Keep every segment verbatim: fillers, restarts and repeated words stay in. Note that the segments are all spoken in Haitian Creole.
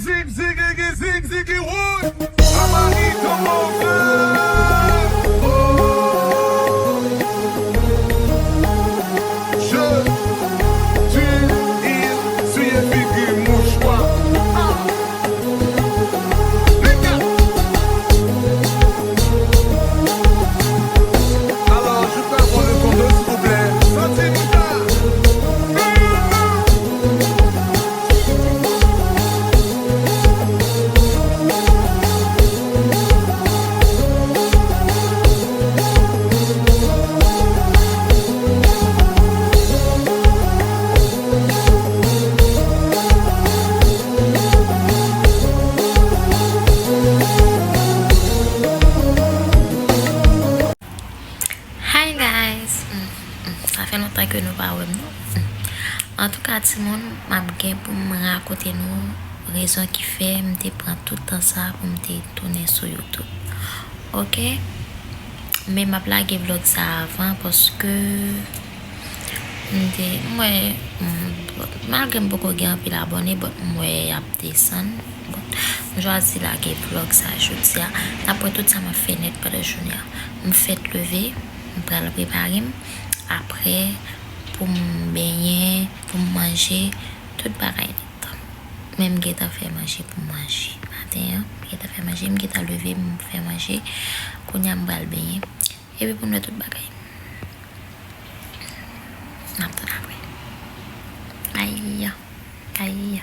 Zigzigi, zigzigi, wood. Somebody come over. Oh, je, tu, il, suye figi mouchwa. Ah. Piga. Alors, je peux avoir le ton deux, s'il vous plaît. Santi m sa. Hi guys! Mm, mm, sa fè lontan ke nou pa wè m non. Mm. Antouka timoun, m ap gen pou m rakonte nou rezon ki fè m te pran tout tan sa pou m te tounen sou YouTube. Oke? Men m ap lage vlog sa avan paske m te, m wè, m, malgre m poko gen anpil abòne, but m wè y ap desann. But m chwazi lage vlog sa jodi a. N ap wè tout sa m ap fè nèt pandan jounen an. M fèk leve, m pral prepare m. Apre, pou m benyen, pou m manje, tout bagay nèt. Men m gentan fè manje pou m manje. Maten an, m gentan fè manje, m gentan leve, m fè manje. Kounye a m pral benyen. Epi pou m wè tout bagay. N ap tann apre. Ay, ay.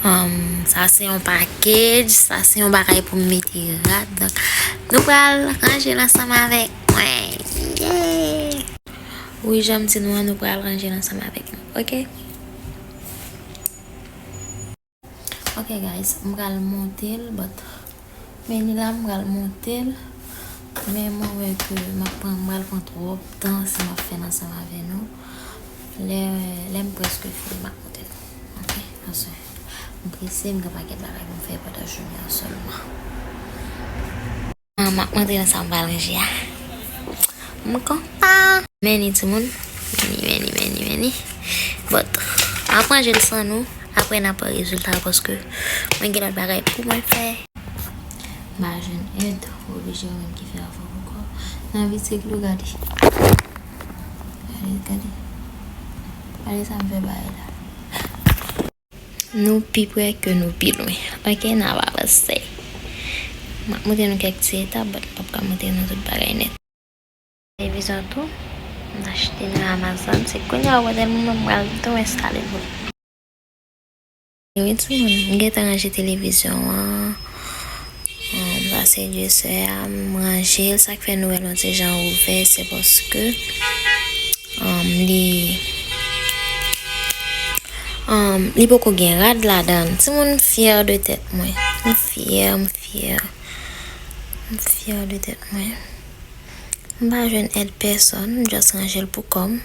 Um, sa se yon package, sa se yon bagay pou m mete rad. Donk, nou pral ranje l ansanm avèk mwen. Yeah! Wi, jan m di nou an, nou pral ranje l ansanm avèk mwen. Oke? Oke, guys, m pral monte l, but men li la, m pral monte l. Men mwen wè ke m ap pran, m pral pran twòp tan si m ap fè l ansanm avè nou. Lè, lè m prèske fini, m ap montre nou. Oke? Paske m prese, m gen pakèt bagay pou m fè pandan jounen an sèlman. Ah, m ap montre nou sa m pral ranje a. M kontan. Meni, timoun. Meni, meni, meni, meni. But, m ap ranje l san nou. Apre, n ap wè rezilta a, paske mwen gen lòt bagay pou mwen fè. M pa jwenn èd, ou oblije ou menm ki fè afè w ankò. Nan vit se dlo, gade. Gade, gade. Gade sa m fè bagay la. Nou pi pre ke nou pi lwen. Oke, n ap avanse. M ap montre nou kèk ti etap, but m p ap ka montre nou tout bagay nèt. Televizyon tou, m achte nan Amazon. Se kounye a ou wè tèlman m pral tou enstale l pou nou. Wi, timoun, m gentan ranje televizyon an. Um, sa se dresè a, m ranje l. Sa k fè nou wè l yon ti jan ouvè, se paske, um, li, um, li poko gen rad ladan l. Timoun, m fyè de tèt mwen. M fyè, m fyè. M fyè de tèt mwen. M pa jwenn èd pèsòn, m just ranje l pou kò m.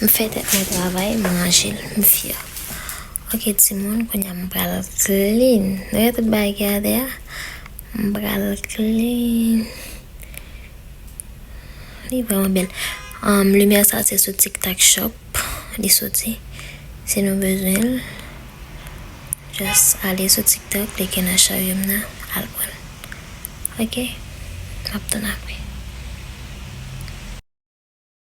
M fè tèt mwen travay, m ranje l, m fyè. Oke, timoun, kounye a m pral clean. Nou wè tout bagay ki atè a? M pral clean. Li vrèman bèl. Um, limyè sa se sou TikTok Shop li soti. Si nou bezwen l, just ale sou TikTok, klike nan Showroom nan, al pran l. Oke? M ap tann apre.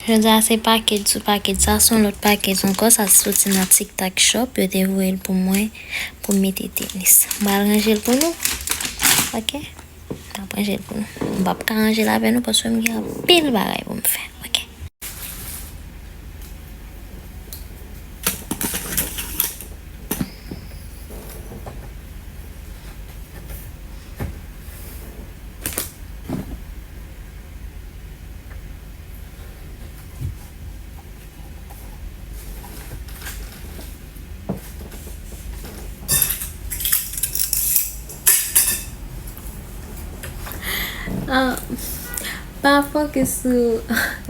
Jodi a se package sou package. Sa se yon lòt package ankò. Sa soti nan TikTok Shop. Yo te voye l pou mwen pou m mete tenis. M pral ranje l pou nou. Oke? M ap ranje l pou nou. M p ap ka ranje l avè nou paske m gen anpil bagay pou m fè. Oke? Ah, pa fokis sou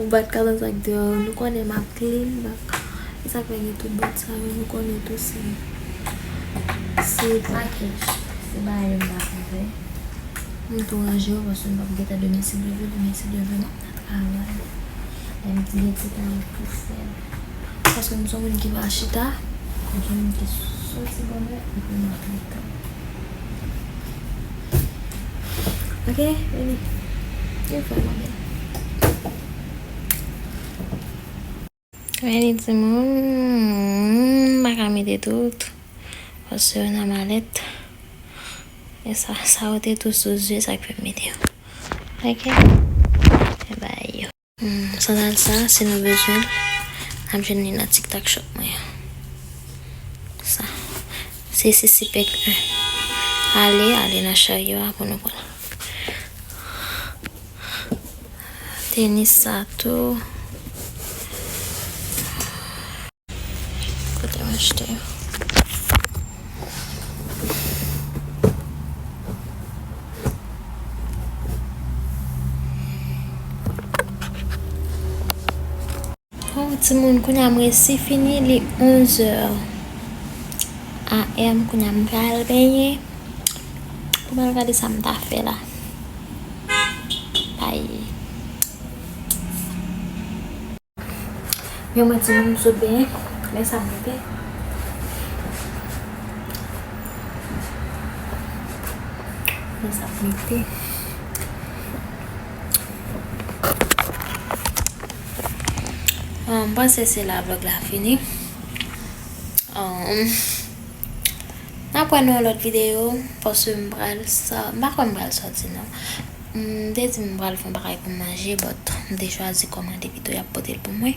bwat katon sa k deyò. Nou konnen m ap clean, donk, e sa k fè gen tout bwat sa yo. Nou konnen tou se, se package, se bagay yo m t ap ouvè. M tou ranje yo, paske m p ap gentan demen si Dye vle, demen si Dye vle, m ap nan travay. Lè m di gen ti tan pou fè l. Paske m se yon moun ki pa chita, m se yon moun ki soti bonè, epi m ap gentan. Ok, vini. Li vrèman bèl. Vini, timoun. M pa ka mete tout. Paske yo nan malèt. E sa, sa yo te tou sou zye, sa k fè m mete yo. Ok? E bay yo. Hmm, sandal sa, si nou bezwen l, n ap jwenn li nan TikTok shop mwen an. Sa. Se Sisi Pek en. Ale, ale nan charyo a pou nou pran. Tenis sa tou. Kote m achte yo? Oh, timoun, kounye a m resi fini, li onzè a m, kounye a m pral benyen. Pou m al gade sa m ta fè la. Bay. Men mwen timoun, m sot benyen. Men sa m mete. Men sa m mete. Ah, m panse se la vlog la fini. Ah, n ap wè nan yon lòt videyo, paske m pral sa, m pa kwè m pral sòti non. M te di m pral fè yon bagay pou m manje, but m te chwazi kòmande pito, y ap pote l pou mwen.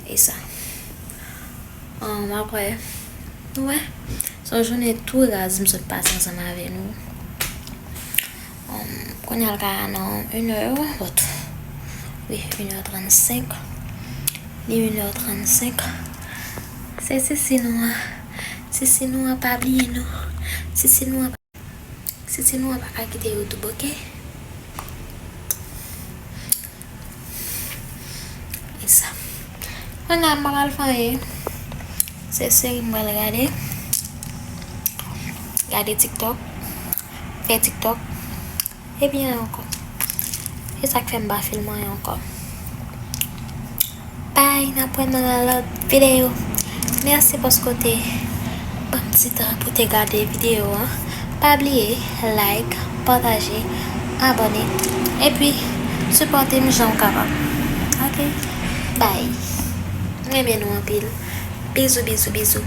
E sa. Ann, apre, nou wè, se yon jounen tou raz m sot pase ansanm avè nou. Ann, kounye a l ka nan inè, but, wi, inè trannsenk. Li inè trannsenk. Se Sisi nou an. Sisi nou an, pa bliye non. Sisi nou an. Sisi nou an pa ka kite YouTube, ok? E sa. Kounye a m pa pral fè anyen. Se seri m pral gade. Gade TikTok. Fè TikTok. Epi anyen ankò. E sa k fè m pa filme anyen ankò. Bay, n ap wè nan yon lòt videyo. Mèsi paske w te pran ti tan pou te gade videyo an. Pa bliye like, pataje, abòne, epi sipòte m jan w kapab. Ok? Bay. M renmen nou anpil. Bizou, bizou, bizou.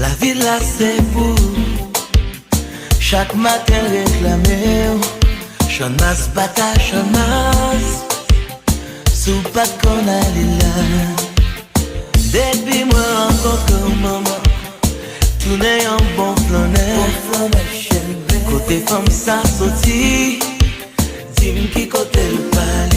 Lavi la se pou ou. Chak maten reklame w. Chanmas pa ta chanmas. Si w pa t konn ale la. Depi mwen rankontre w, manman, tounen yon bon flannè. Kote fanm sa soti? Di m ki kote l pale.